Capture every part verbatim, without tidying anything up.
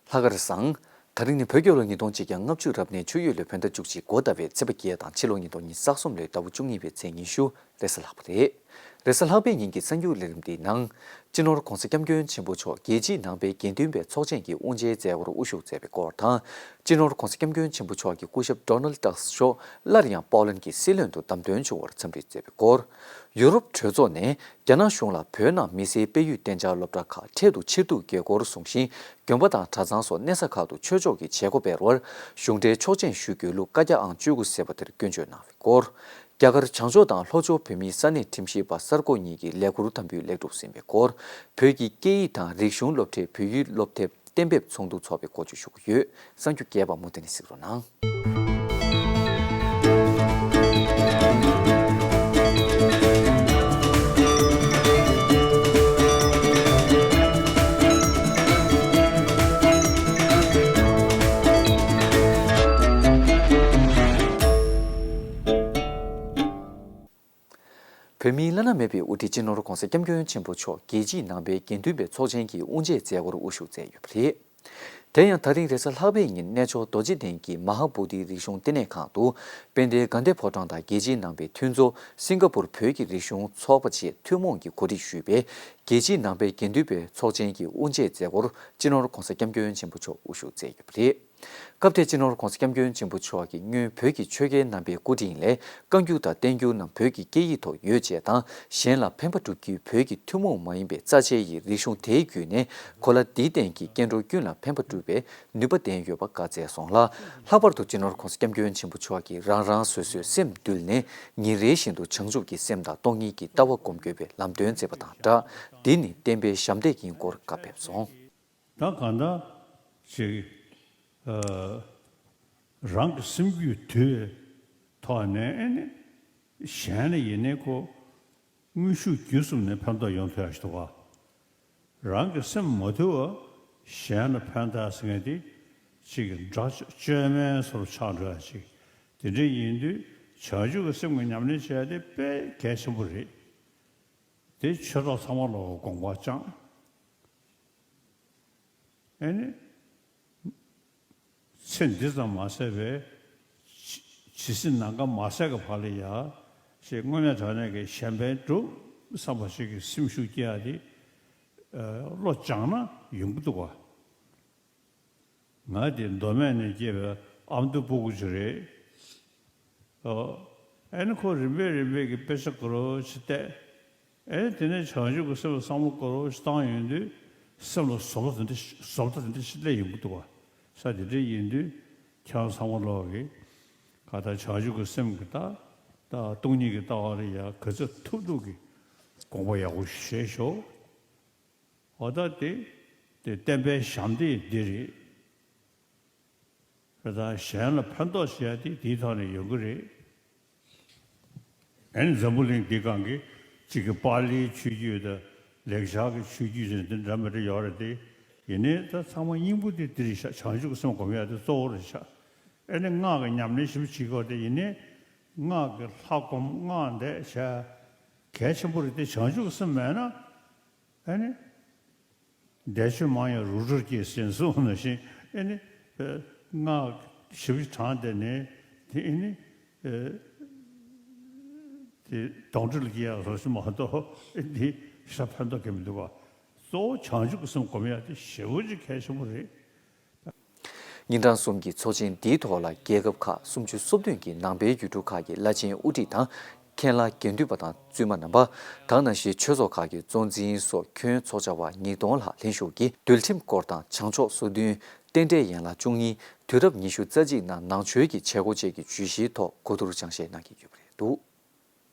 ལྷག་དཀར་བཟང་། དེ་རིང་ནི་བོད་རྒྱལ་ལོ་ཉིས་སྟོང་ཆིག་བརྒྱ་ལྔ་བཅུ་རབ་གནས་ཆུ་ཡོས་ལོའི་བོད་ཟླ་བཅུ་གཅིག་འགོ་ཟླ་བའི་ཚེས་པ་བརྒྱད་དང་ཕྱི་ལོ་ཉིས་སྟོང་ཉི་ཤུ་རྩ་གསུམ་ལོའི་ཟླ་བ་བཅུ་གཉིས་པའི་ཚེས་ཉི་ཤུ་རེས་གཟའ་ལྷག་པ་རེད། རེས་གཟའ་ལྷག་པའི་ཉིན་གྱི་གསར་འགྱུར་ལས་རིམ་འདིའི་ནང་། སྤྱི་ནོར་༧གོང་ས་༧སྐྱབས་མགོན་ཆེན་པོ་མཆོག་རྒྱལ་སྤྱིའི་ནང་པའི་དགེ་འདུན་པའི་ཚོགས་ཆེན་གྱི་དབུ་འབྱེད་མཛད་སྒོར་དབུ་བཞུགས་མཛད་པའི་སྐོར་དང་། སྤྱི་ནོར་༧གོང་ས་༧སྐྱབས་མགོན་ཆེན་པོ་མཆོག་གི་སྐུ་ཞབས་Donald Tusk་མཆོག་སླར་ཡང་པོ་ལན་གྱི་སྲིད་བློན་དུ་བདམས་ཐོན་བྱུང་བར་འཚམས་འདྲི་མཛད་པའི་སྐོར། ཡུ་རོབ་གྲོས་ཚོགས་ནས་རྒྱ་ནག་གཞུང་ལ་བོད་ནང་མི་སེར་སྤེལ་ཡུལ་གཏན་འཇགས་སློབ་གྲྭ་ཁག་འཕྲལ་དུ་ཕྱིར་བསྡུ་དགོས་སྐོར་གསུངས་ཤིང་། དགོན་པ་དང་གྲྭ་ཚང་སོགས་གནས་ས་ཁག་ཏུ་ཆོས་ཕྱོགས་ཀྱི་བྱེད་སྒོ་སྤེལ་བར་གཞུང་འབྲེལ་ཆོག་མཆན་ཞུ་རྒྱུའི་ལུགས་བཀའ་རྒྱ་ཨང་བཅུ་དགུ་ཟེར་བ་དེར་སྐྱོན་བརྗོད་གནང་བའི་སྐོར། རྒྱ་གར་བྱང་ཕྱོགས་དང་ལྷོ་ཕྱོགས་བོད་མིའི་ས་གནས་ཁྲིམས་ཞིབ་པ་གསར་བསྐོ་གཉིས་ཀྱིས་ལས་འཁུར་དམ་འབུལ་ལེགས་གྲུབ་ཟིན་པའི་སྐོར། བོད་ཀྱི་སྐད་ཡིག་དང་རིག་གཞུང་སློབ་གྲྭའི་བོད་ཡིག་སློབ་དེབ་གཏན་འབེབས་ཚོགས་འདུ་འཚོགས་པའི་སྐོར་བཅས་ཞུ་གི་ཡོད། གསར་འགྱུར་རྒྱས་པ་མུ་མཐུད་ནས་གཟིགས་རོགས་གནང་། བོད་མིའི་བླ་ན་མེད་པའི་དབུ་ཁྲིད་སྤྱི་ནོར་༧གོང་ས་༧སྐྱབས་མགོན་ཆེན་པོ་མཆོག་རྒྱལ་སྤྱིའི་ནང་པའི་དགེ་འདུན་པའི་ཚོགས་ཆེན་གྱི་དབུ་འབྱེད་མཛད་སྒོར་དབུ་བཞུགས་མཛད་ཡོད་པ་རེད། དེ་ཡང་ད་རིང་རེས་གཟའ་ལྷག་པའི་ཉིན་གནས་མཆོག་རྡོ་རྗེ་གདན་གྱི་མ་ཧཱ་བོ་དྷི་རིག་གཞུང་བསྟི་གནས་ཁང་དུ་དཔལ་ལྡན་དགའ་ལྡན་ཕོ་བྲང་དང་རྒྱལ་སྤྱིའི་ནང་པའི་མཐུན་ཚོགས་སིང་ག་པུར་བོད་ཀྱི་རིག་གཞུང་ཚོགས་པ་བཅས་ཐུན་མོང་གིས་གོ་སྒྲིག་ཞུས་པའི་རྒྱལ་སྤྱིའི་ནང་པའི་དགེ་འདུན་པའི་ཚོགས་ཆེན་གྱི་དབུ་འབྱེད་མཛད་སྒོར་སྤྱི་ནོར་༧གོང་ས་༧སྐྱབས་མགོན་ཆེན་པོ་མཆོག་དབུ་བཞུགས་མཛད་ཡོད་པ་རེད། སྐབས་དེར་སྤྱི་ནོར་༧གོང་ས་༧སྐྱབས་མགོན་ཆེན་པོ་མཆོག་གིས་སྔོན་བོད་ཀྱི་ཆོལ་ཁའི་རྣམ་པའི་སྐུ་དྲིན་ལས་བཀའ་འགྱུར་དང་བསྟན་འགྱུར་རྣམས་བོད་ཀྱི་སྐད་ཡིག་ཐོག་ཡོད་ཅེས་དང་གཞན་ལ་ཕན་པ་སྒྲུབ་རྒྱུའི་བོད་ཀྱི་ཐུན་མོང་མ་ཡིན་པའི་རྩ་ཆེ་ཡི་རིག་གཞུང་དེའི་བརྒྱུད་ནས་གོ་ལ་འདིའི་སྟེང་གི་སྐྱེ་འགྲོ་ཀུན་ལ་ཕན་པ་སྒྲུབ་པའི་ནུས་པ་ལྡན་ཡོད་པ་བཀའ་སྩལ་སོང་ལ། ལྷག་པར་དུ་སྤྱི་ནོར་༧གོང་ས་༧སྐྱབས་མགོན་ཆེན་པོ་མཆོག་གིས་རང་རང་སོ་སོའི་སེམས་འདུལ་ནས་ཉིན་རེ་བཞིན་དུ་བྱང་ཆུབ་ཀྱི་སེམས་དང་སྟོང་ཉིད་ཀྱི་ལྟ་བ་སྒོམ་དགོས་པའི་ལམ་སྟོན་མཛད་པ་དང་སྦྲགས། འདི་ནི་བསྟན་པའི་ཞབས་འདེགས་ཡིན་སྐོར་བཀའ་ཕེབས་སོང་། ད་གང་ལྟར་ཅིག་ཨ། རང་གི་སེམས་རྒྱུད་དུལ་བའི་ཐོག་ནས་ཨེ་ནི་གཞན་ལ་ཡིན་ནའི་ཁོ་དངོས་ཤུགས་བརྒྱུད་གསུམ་ནས་ཕན་ཐོགས་ཡོང་ཐུབ་ཡ་ཞིག་འདུག་ག་རང་གི་སེམས་མ་དུལ་བ་གཞན་ལ་ཕན་ཐོགས་ཟེར་མཁན་དེ་ཅིག་དགྲ་བཅོས་མའི་བཟོ་འདྲ་ཆགས་འགྲོ་ཡ་ཅིག་དེ་འདྲ་ཡིན་དུས་བྱང་ཆུབ་ཀྱི་སེམས་ཀྱི་ཉམས་ལེན་བྱེད་ཡ་དེ་དཔེ་གལ་ཆེན་པོ་རེད། དེ་ཆོས་གྲོགས་ཚང་མ་ལ་དགོངས་པ་བཅངས། ཨེ་ནི། ཚེ་འདི་ཙམ་མ་ཟད་པའི། ཇི་ཇི་སྲིད་ནམ་མཁའ་མ་ཟད་ཀྱི་བར་ལ་ཡ། ཞེས་དངོས་གནས་དྲང་གནས་ཀྱི་གཞན་ཕན་སྒྲུབ་བསམ་པ་ཞིག་གི་སེམས་ཤུགས་སྐྱེ་ཡ་དེ། ཨ། བློ་སྦྱངས་ན་ཡོང་གི་འདུག་ག་ང་དེ་མདོ་སྨད་ནས་སྐྱེས་པའི་ཨ་མདོ་སྤུ་གུ་ཅིག་རེད། ཨོ། ཨེ་ནི་ཁོ་རིམ་པས་རིམ་པས་ཀྱི་དཔེ་ཆ་དགའ་རོགས་ཤིག་བལྟས། ཨེ་ནི་དེ་ནས་བྱང་ཆུབ་ཀྱི་སེམས་ལ་བསམ་བློ་དགའ་རོགས་ཤིག་བཏང་ཡོང་དུས་སེམས་ལ་བཟོ་ལྟ་དེ་འདྲ་བཟོ་ལྟ་དེ་འདྲ་ཞིག་སླེབས་ཡོང་གི་འདུག་བ། ས་དེ་འདྲ་ཡིན་དུས་ཁྱེད་རང་ཚང་མ་ལོག་གི་ག་ད་བྱང་ཆུབ་ཀྱི་སེམས་ཀྱི་ལྟ་ད་སྟོང་ཉིད་ཀྱི་ལྟ་བ་ལ་ཡ་ག་ཚོད་ཐུབ་ཐུབ་ཀྱི་དགོངས་པ་ཡག་པོ་ཞིག་བཞེས་ཤོག་འོ་ད་དེ་དེ་བསྟན་པའི་ཞབས་འདེགས་འདི་རེད། དེ་དང་གཞན་ལ་ཕན་ཐོགས་བྱེད་ཡ་དེ་དེའི་ཐོག་ནས་ཡོང་གི་རེད། ཨ་ནི་འཛམ་བུ་གླིང་འདི་སྒང་གི་གཅིག་གི་པཱ་ལིའི་ཆོས་བརྒྱུད་དང་ལེགས་སྦྱར་གྱི་ཆོས་བརྒྱུད་ཟེར་འདི་འདྲ་མི་འདྲ་ཡོད་རེད་དེ། ཡིན་ནའི་ད་ཚང་མ་སྙིང་པོ་དེ་འདི་རེད་ཤག་བྱང་ཆུབ་ཀྱི་སེམས་སྒོམ་ཡ་དེ་གཙོ་བོ་རེད་ཤག་ཨ་ནི་སྔགས་ཀྱི་ཉམས་ལེན་ཞིབ་བྱེད་དགོས་དེ་ཡིན་ནའི་སྔགས་ཀྱི་ལྷ་སྒོམ་སྔགས་བཟླས་བྱ་གལ་ཆེན་པོ་རེད་དེ། བྱང་ཆུབ་ཀྱི་སེམས་མེད་ན། ཨ་ནི། བཟླས་བརྗོད་མང་ཡང་རུ་སྒྲུར་སྐྱེ་ཟེར་གསུངས་ནང་བཞིན་ཨ་ནི། སྔགས་ཞིབ་ཅིང་དྲངས་ཏེ་ནི་དེ་ཨ་ནི། དེ་གདོན་འདྲེ་ལ་སྐྱེ་ཡག་བཟོ་ཞིག་མ་གཏོགས་འདི་ཤ་ཕན་ཐོགས་ཀྱི་མི་འདུག་བ། གཙོ་བོ་བྱང་ཆུབ་ཀྱི་སེམས་སྒོམ་ཡག་དེ་ཞེ་པོ་ཅིག་གལ་ཆེན་པོ་རེད། ཉིན་གྲངས་གསུམ་གྱི་ཚོགས་ཆེན་འདིའི་ཐོག་ལ་རྒྱལ་ཁབ་ཁག་སུམ་ཅུ་སོ་བདུན་གྱི་ནང་པའི་ཡུལ་གྲུ་ཁག་གི་བླ་ཆེན་དབུ་ཁྲིད་དང་། མཁན་བླ་དགེ་འདུན་པ་དང་བཙུན་མ་རྣམ་པ། དེ་ནང་བཞིན་ཆོས་ཚོགས་ཁག་གི་གཙོ་འཛིན་སོགས་ཁྱོན་ཚོགས་བཅར་བ་ཉིས་སྟོང་ལྷག་ལྷན་ཞུགས་ཀྱིས་འདུལ་ཁྲིམས་སྐོར་དང་བྱང་ཕྱོགས་སོ་བདུན། རྟེན་འབྲེལ་ཡན་ལག་བཅུ་གཉིས། དུས་རབས་ཉི་ཤུ་རྩ་གཅིག་ནང་ནང་ཆོས་ཀྱི་བྱེད་སྒོ་བཅས་ཀྱི་བརྗོད་གཞིའི་ཐོག་གོ་བསྡུར་སྦྱང་བཤད་གནང་གི་ཡོད་པ་རེད་འདུག་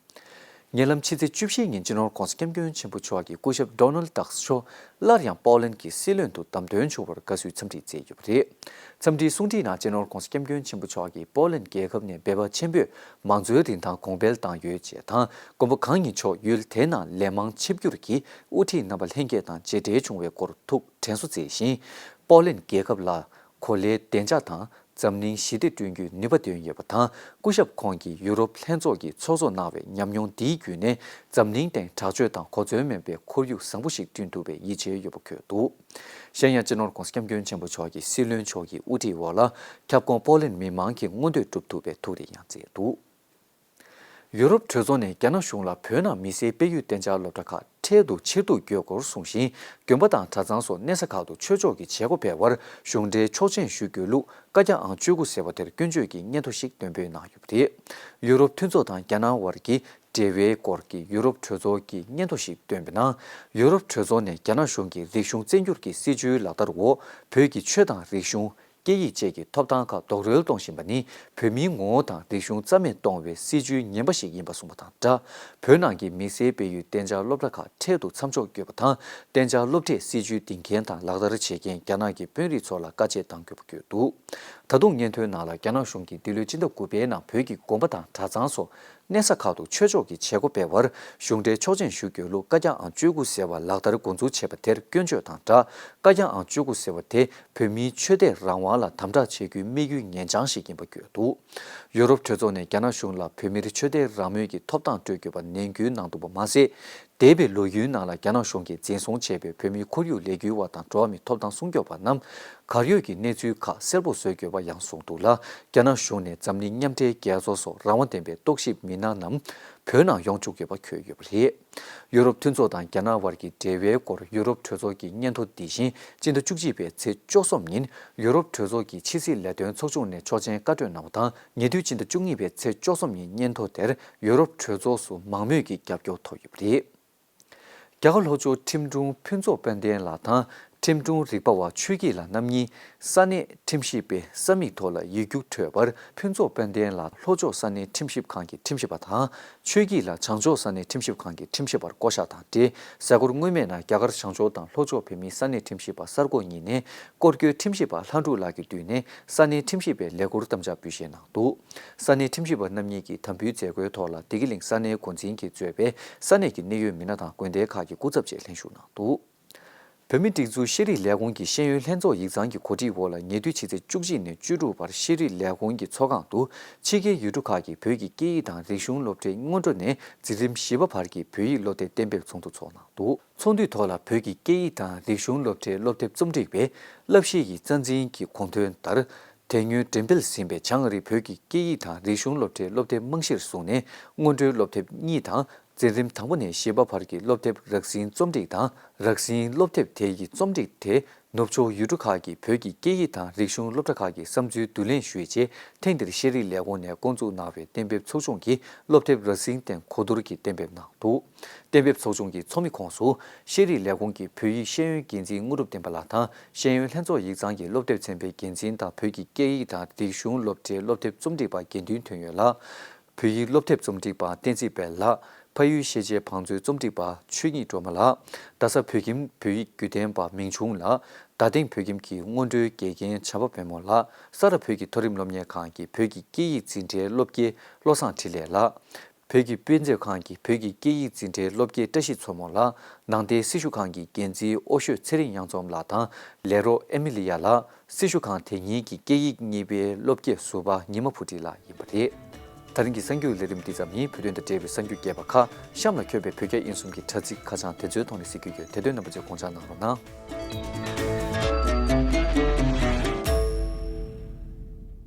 ཉེ་ལམ་ཕྱི་ཚེས་བཅུ་བཞི་ཉིན་སྤྱི་ནོར་༧གོང་ས་༧སྐྱབས་མགོན་ཆེན་པོ་མཆོག་གིས་སྐུ་ཞབས་Donald Tusk་མཆོག་སླར་ཡང་པོ་ལན་གྱི་སྲིད་བློན་དུ་བདམས་ཐོན་བྱུང་བར་དགའ་བསུའི་འཚམས་འདྲི་བསྩལ་ཡོད་པ་རེད། འཚམས་འདྲིའི་གསུང་འཕྲིན་ནང་སྤྱི་ནོར་༧གོང་ས་༧སྐྱབས་མགོན་ཆེན་པོ་མཆོག་གིས་པོ་ལན་རྒྱལ་ཁབ་ནས་འབད་པ་ཆེན་པོས་མང་གཙོའི་རིན་ཐང་གོང་འཕེལ་བཏང་ཡོད་ཅེས་དང་། མགོན་པོ་གང་ཉིད་མཆོག་ཡུལ་དེའི་ནང་ལས་མང་ཆིབས་བསྒྱུར་གྱིས་དབུ་ཁྲིད་རྣམ་པ་ལྷན་རྒྱས་དང་མཇལ་འཕྲད་བྱུང་བའི་སྐོར་ཐུགས་དྲན་གསོ་མཛད་ཅིང་། པོ་ལན་རྒྱལ་ཁབ་ལ་གོ་ལའི་བདེ་འཇགས་དང་ འཛམ་གླིང་ཞི་བདེ་བསྐྲུན་རྒྱུའི་ནུས་པ་འདོན་ཡོད་པ་དང་། སྐུ་ཞབས་ཁོང་གིས་ཡུ་རོབ་ལྷན་ཚོགས་ཀྱིས་ཚོགས་གཙོ་གནང་བའི་ཉམས་མྱོང་འདིའི་བརྒྱུད་ནས། འཛམ་གླིང་སྟེང་དྲག་སྤྱོད་དང་གོ་མཚོན་མེད་པའི་ཁོར་ཡུག་བཟང་པོ་ཞིག་བསྐྲུན་ཐུབ་པའི་ཡིད་ཆེས་ཡོད་པ་འཁོད་འདུག། གཞན་ཡང་། སྤྱི་ནོར་༧གོང་ས་༧སྐྱབས་མགོན་ཆེན་པོ་མཆོག་གིས་སྲིད་བློན་མཆོག་གི་དབུ་ཁྲིད་འོག་ལ། ཁྱབ་ཁོངས་པོ་ལན་མི་མང་གི་མངོན་འདོད་སྒྲུབ་ཐུབ་པའི་ཐུགས་རེ་ཡང་མཛད་འདུག། ཡུ་རོབ་གྲོས་ཚོགས་ནས་རྒྱ་ནག་གཞུང་ལ་བོད་ནང་མི་སེར་སྤེལ་ཡུལ་གཏན་འཇགས་སློབ་གྲྭ་ཁག་འཕྲལ་དུ་ཕྱིར་བསྡུ་དགོས་སྐོར་གསུངས་ཤིང་། དགོན་པ་དང་གྲྭ་ཚང་སོགས་གནས་ས་ཁག་ཏུ་ཆོས་ཕྱོགས་ཀྱི་བྱེད་སྒོ་སྤེལ་བར་གཞུང་འབྲེལ་ཆོག་མཆན་ཞུ་དགོས་ལུགས་བཀའ་རྒྱ་ཨང་བཅུ་དགུ་ཟེར་བ་དེར་སྐྱོན་བརྗོད་ཀྱི་སྙན་ཐོ་ཞིག་འདོན་སྤེལ་གནང་ཡོད་པ་རེད། ཡུ་རོབ་མཐུན་ཚོགས་དང་རྒྱ་ནག་དབར་གྱི་འབྲེལ་བའི་སྐོར་གྱི་ཡུ་རོབ་གྲོས་ཚོགས་ཀྱི་སྙན་ཐོ་ཞིག་བཏོན་པའི་ནང་། ཡུ་རོབ་གྲོས་ཚོགས་ནས་རྒྱ་ནག་གཞུང་གི་རིག་གཞུང་བཙན་སྒྱུར་གྱི་སྲིད་བྱུས་ལག་བསྟར་འོག་བོད་ཀྱི་ཆོས་དང་རིག་གཞུང་། སྐད་ཡིག་བཅས་ཀྱི་ཐོབ་ཐང་ཁག་རྡོག་རོལ་གཏོང་བཞིན་པ་ནི། བོད་མིའི་ངོ་བོ་དང་རིག་གཞུང་རྩ་མེད་གཏོང་བའི་སྲིད་བྱུས་ངན་པ་ཞིག་ཡིན་པ་གསུངས་པ་དང་སྦྲགས། བོད་ནང་གི་མི་སེར་སྤེལ་ཡུལ་གཏན་འཇགས་སློབ་གྲྭ་ཁག་འཕྲལ་དུ་མཚམས་འཇོག་དགོས་པ་དང་། གཏན་འཇགས་སློབ་གྲྭའི་སྲིད་བྱུས་འདིང་མཁན་དང་ལག་བསྟར་བྱེད་མཁན་རྒྱ་ནག་གི་དཔོན་རིགས་ཚོ་ལ་བཀའ་ཆད་གཏང་དགོས་པ་བཀོད་འདུག། ད་དུང་སྙན་ཐོའི་ནང་ལ། རྒྱ་ནག་གཞུང་གིས་འདི་ལོའི་སྤྱི་ཟླ་དགུ་པའི་ནང་བོད་ཀྱི་དགོན་པ་དང་གྲྭ་ཚང་སོགས་གནས་ས་ཁག་ཏུ་ཆོས་ཕྱོགས་ཀྱི་བྱེད་སྒོ་སྤེལ་བར་གཞུང་འབྲེལ་ཆོག་མཆན་ཞུ་དགོས་ལུགས་བཀའ་རྒྱ་ཨང་བཅུ་དགུ་ཟེར་བ་ལག་བསྟར་འགོ་འཛུགས་བྱས་པ་དེར་སྐྱོན་བརྗོད་དང་སྦྲགས། བཀའ་རྒྱ་ཨང་བཅུ་དགུ་ཟེར་བ་དེ་བོད་མིའི་ཆོས་དད་རང་དབང་ལ་དམ་དྲག་བྱེད་རྒྱུའི་དམིགས་ཡུལ་ངན་བྱང་ཞིག་ཡིན་པ་བཀོད་འདུག། ཡུ་རོབ་གྲོས་ཚོགས་ནས་རྒྱ་ནག་གཞུང་ལ་བོད་མིར་ཆོས་དད་རང་མོས་ཀྱི་ཐོབ་ཐང་སྤྲོད་དགོས་པ་ནན་སྐུལ་གནང་འདུག་པ་མ་ཟད། འདས་པའི་ལོ་རྒྱུས་ནང་ལ་རྒྱ་ནག་གཞུང་གིས་འཛིན་བཟུང་བྱས་པའི་བོད་མིའི་ཁོར་ཡུག་ལས་འགུལ་བ་དང་འགྲོ་བ་མིའི་ཐོབ་ཐང་སྲུང་སྐྱོབ་པ་རྣམས་གར་ཡོད་ཀྱི་གནས་ཚུལ་ཁག་གསལ་པོ་བཟོ་དགོས་པ་ཡང་གསུངས་འདུག་ལ། རྒྱ་ནག་གཞུང་ནས་འཛམ་གླིང་མཉམ་འབྲེལ་རྒྱལ་ཚོགས་སོགས་རང་དབང་ལྡན་པའི་རྟོག་ཞིབ་མི་སྣ་རྣམས་བོད་ནང་ཡོང་བཅུག་དགོས་པ་འཁོད་ཡོད་པ་རེད། ཡུ་རོབ་མཐུན་ཚོགས་དང་རྒྱ་ནག་དབར་གྱི་འབྲེལ་བའི་སྐོར་ཡུ་རོབ་གྲོས་ཚོགས་ཀྱི་སྙན་ཐོ་འདི་བཞིན་སྤྱི་ཟླ་བཅུ་གཅིག་པའི་ཚེས་བཅུ་གསུམ་ཉིན་ཡུ་རོབ་གྲོས་ཚོགས་ཀྱི་ཕྱི་སྲིད་ལས་དོན་ཚོགས་ཆུང་ནས་ཆོག་མཆན་བཀའ་འཁྲོལ་གནང་བ་དང་། ཉེ་དུས་སྤྱི་ཟླ་བཅུ་གཉིས་པའི་ཚེས་བཅུ་གསུམ་ཉིན་སྙན་ཐོ་དེར་ཡུ་རོབ་གྲོས་ཚོགས་སུ་མང་མོས་ཀྱི་རྒྱབ་སྐྱོར་ཐོབ་ཡོད་པ་རེད། རྒྱ་གར་ལྷོ་ཕྱོགས་ཁྲིམས་དྲུང་ཕུན་ཚོགས་དཔལ་ལྡན་ལགས་དང་ཁྲིམས་དྲུང་རིག་པ་བ་ཆོས་སྐྱིད་ལགས་རྣམ་གཉིས་ས་གནས་ཁྲིམས་ཞིབ་པའི་ས་མིག་ཐོག་ལ་ཡིག་རྒྱུགས་འཕྲོད་པར། ཕུན་ཚོགས་དཔལ་ལྡན་ལགས་ལྷོ་ཕྱོགས་ས་གནས་ཁྲིམས་ཞིབ་ཁང་གི་ཁྲིམས་ཞིབ་པ་དང་། ཆོས་སྐྱིད་ལགས་བྱང་ཕྱོགས་ས་གནས་ཁྲིམས་ཞིབ་ཁང་གི་ཁྲིམས་ཞིབ་པར་བསྐོ་གཞག་དང་འབྲེལ། གཟའ་འཁོར་སྔོན་མའི་ནང་རྒྱ་གར་བྱང་ཕྱོགས་དང་ལྷོ་ཕྱོགས་བོད་མིའི་ས་གནས་ཁྲིམས་ཞིབ་པ་གསར་འགོད་གཉིས་ནས་སྐོར་སྐྱོད་ཁྲིམས་ཞིབ་པ་ལྷ་འབྲུག་ལགས་ཀྱི་མདུན་ནས་ས་གནས་ཁྲིམས་ཞིབ་པའི་ལས་ཁུར་དམ་བཅའ་འབུལ་བཞེས་གནང་འདུག། ས་གནས་ཁྲིམས་ཞིབ་པ་རྣམ་གཉིས་ཀྱིས་དམ་འབུལ་མཛད་སྒོའི་ཐོག་ལ་བདེ་སྐྱིད་གླིང་ས་གནས་འགོ་འཛིན་གྱིས་གཙོས་པའི་ས་གནས་ཀྱི་གནད་ཡོད་མི་སྣ་དང་དགོན་སྡེ་ཁག་གི་སྐུ་ཚབ་བཅས་ལྷན་ཞུགས་གནང་འདུག། བོད་མིའི་སྒྲིག་འཛུགས་ཤེས་རིག་ལས་ཁུངས་ཀྱི་ཤེས་ཡོན་ལྷན་ཚོགས་ཡིག་ཚང་གི་གོ་སྒྲིག་འོག་ལ། ཉེ་དུས་ཕྱི་ཚེས་བཅུ་གཅིག་ནས་བཅུ་དྲུག་བར་ཤེས་རིག་ལས་ཁུངས་ཀྱི་ཚོགས་ཁང་དུ་ཕྱི་རྒྱལ་ཡུལ་གྲུ་ཁག་གི་བོད་ཀྱི་སྐད་ཡིག་དང་རིག་གཞུང་སློབ་གྲྭའི་སྔོན་འགྲོ་ནས་འཛིན་རིམ་བཞི་པ་བར་གྱི་བོད་ཡིག་སློབ་དེབ་གཏན་འབེབས་ཚོགས་འདུ་ཚོགས་གནང་འདུག། ཚོགས་འདུའི་ཐོག་ལ་བོད་ཀྱི་སྐད་ཡིག་དང་རིག་གཞུང་སློབ་གྲྭའི་སློབ་དེབ་རྩོམ་སྒྲིག་པས་བསླབ་གཞི་ཡི་རྩ་འཛིན་གྱི་དགོངས་དོན་ལྟར། དེ་སྔོན་འགྲེམས་སྤེལ་ཟིན་པའི་བྱང་ཨ་རིའི་བོད་ཀྱི་སྐད་ཡིག་དང་རིག་གཞུང་སློབ་གྲྭའི་སློབ་དེབ་རྨང་གཞིར་བཟུང་ནས། སྔོན་འགྲོའི་སློབ་དེབ་གཉིས་དང་། འཛིན་རིམ་དང་པོ་ནས་བཞི་པ་བར་གྱི་སློབ་དེབ་རགས་ཟིན་རྩོམ་སྒྲིག་དང་། རགས་ཟིན་སློབ་དེབ་དེ་ཡི་རྩོམ་སྒྲིག་དེ་ནུབ་ཕྱོགས་ཡུལ་གྲུ་ཁག་གི་བོད་ཀྱི་སྐད་ཡིག་དང་རིག་གཞུང་སློབ་གྲྭ་ཁག་གི་བསམ་ཚུལ་བསྡུ་ལེན་ཞུས་རྗེས། ཐེངས་འདིར་ཤེས་རིག་ལས་ཁུངས་ནས་བསྐོ་འཛུགས་གནང་བའི་གཏན་འབེབས་ཚོགས་ཆུང་གིས་སློབ་དེབ་རགས་ཟིན་སྟེང་གོ་བསྡུར་གྱིས་གཏན་འབེབས་གནང་འདུག། གཏན་འབེབས་ཚོགས་ཆུང་གི་ཚོགས་མི་ཁོངས་སུ། ཤེས་རིག་ལས་ཁུངས་ཀྱི་བོད་ཡིག་ཤེས་ཡོན་འགན་འཛིན་དངོས་གྲུབ་བསྟན་པ་ལགས་དང་། ཤེས་ཡོན་ལྷན་ཚོགས་ཡིག་ཚང་གི་སློབ་དེབ་ཚན་པའི་འགན་འཛིན་དང་། བོད་ཀྱི་སྐད་ཡིག་དང་རིག་གཞུང་སློབ་གྲྭའི་སློབ་དེབ་རྩོམ་སྒྲིག་པ་དགེ་འདུན་དོན་ཡོད་ལགས། བོད་ཡིག་སློབ་དེབ་རྩོམ་སྒྲིག་པ་བསྟན་འཛིན་དཔལ་ལགས། ཕ་ཡུལ་ཤེས་བྱའི་བང་མཛོད་རྩོམ་སྒྲིག་པ་ཆོས་ཉིད་སྒྲོལ་མ་ལགས། རྡ་ས་བོད་ཁྱིམ་བོད་ཡིག་བརྒྱུད་ལྡན་པ་མིང་ཆུང་ལགས། རྡ་སྟེང་བོད་ཁྱིམ་གྱི་སྔོན་འགྲོའི་དགེ་རྒན་བྱམས་པ་བལ་མོ་ལགས། ས་རཱ་བོད་ཀྱི་མཐོ་རིམ་སློབ་གཉེར་ཁང་གི་བོད་ཀྱི་སྐད་ཡིག་འཛིན་གྲྭའི་སློབ་དགེ་བློ་བཟང་འཕྲིན་ལས་ལགས། བོད་ཀྱི་དཔེ་མཛོད་ཁང་གི་བོད་ཀྱི་སྐད་ཡིག་འཛིན་གྲྭའི་སློབ་དགེ་བཀྲ་ཤིས་མཚོ་མོ་ལགས། ནང་བསྟན་སྲི་ཞུ་ཁང་གི་འགན་འཛིན་ཨོ་ཤོད་ཚེ་རིང་གཡང་འཛོམས་ལགས་དང་། ལས་རོགས་ཨེ་མི་ལི་ཡ་ལགས། སྲི་ཞུ་ཁང་དེ་ཉིད་ཀྱི་སྐད་ཡིག་གཉིས་པའི་སློབ་དགེ་ཟུར་པ་ཉི་མ་བུ་ཁྲིད་ལགས་ཡིན་པ་རེད། ད་རིང་གི་གསར་འགྱུར་ལས་རིམ་འདི་ཙམ་ཡིན། བོད་དོན་དང་འབྲེལ་བའི་གསར་འགྱུར་རྒྱས་པ་ཁག་གཤམ་ལ་འཁོད་པའི་བོད་རྒྱ་དབྱིན་གསུམ་གྱི་དྲ་ཚིགས་ཁ་བྱང་དེ་ཚོའི་ཐོག་ནས་གཟིགས་རྒྱུ་ཡོད། དེ་དོན་རྣམ་པ་ཚོས་དགོངས་འཇགས་གནང་རོགས་གནང་།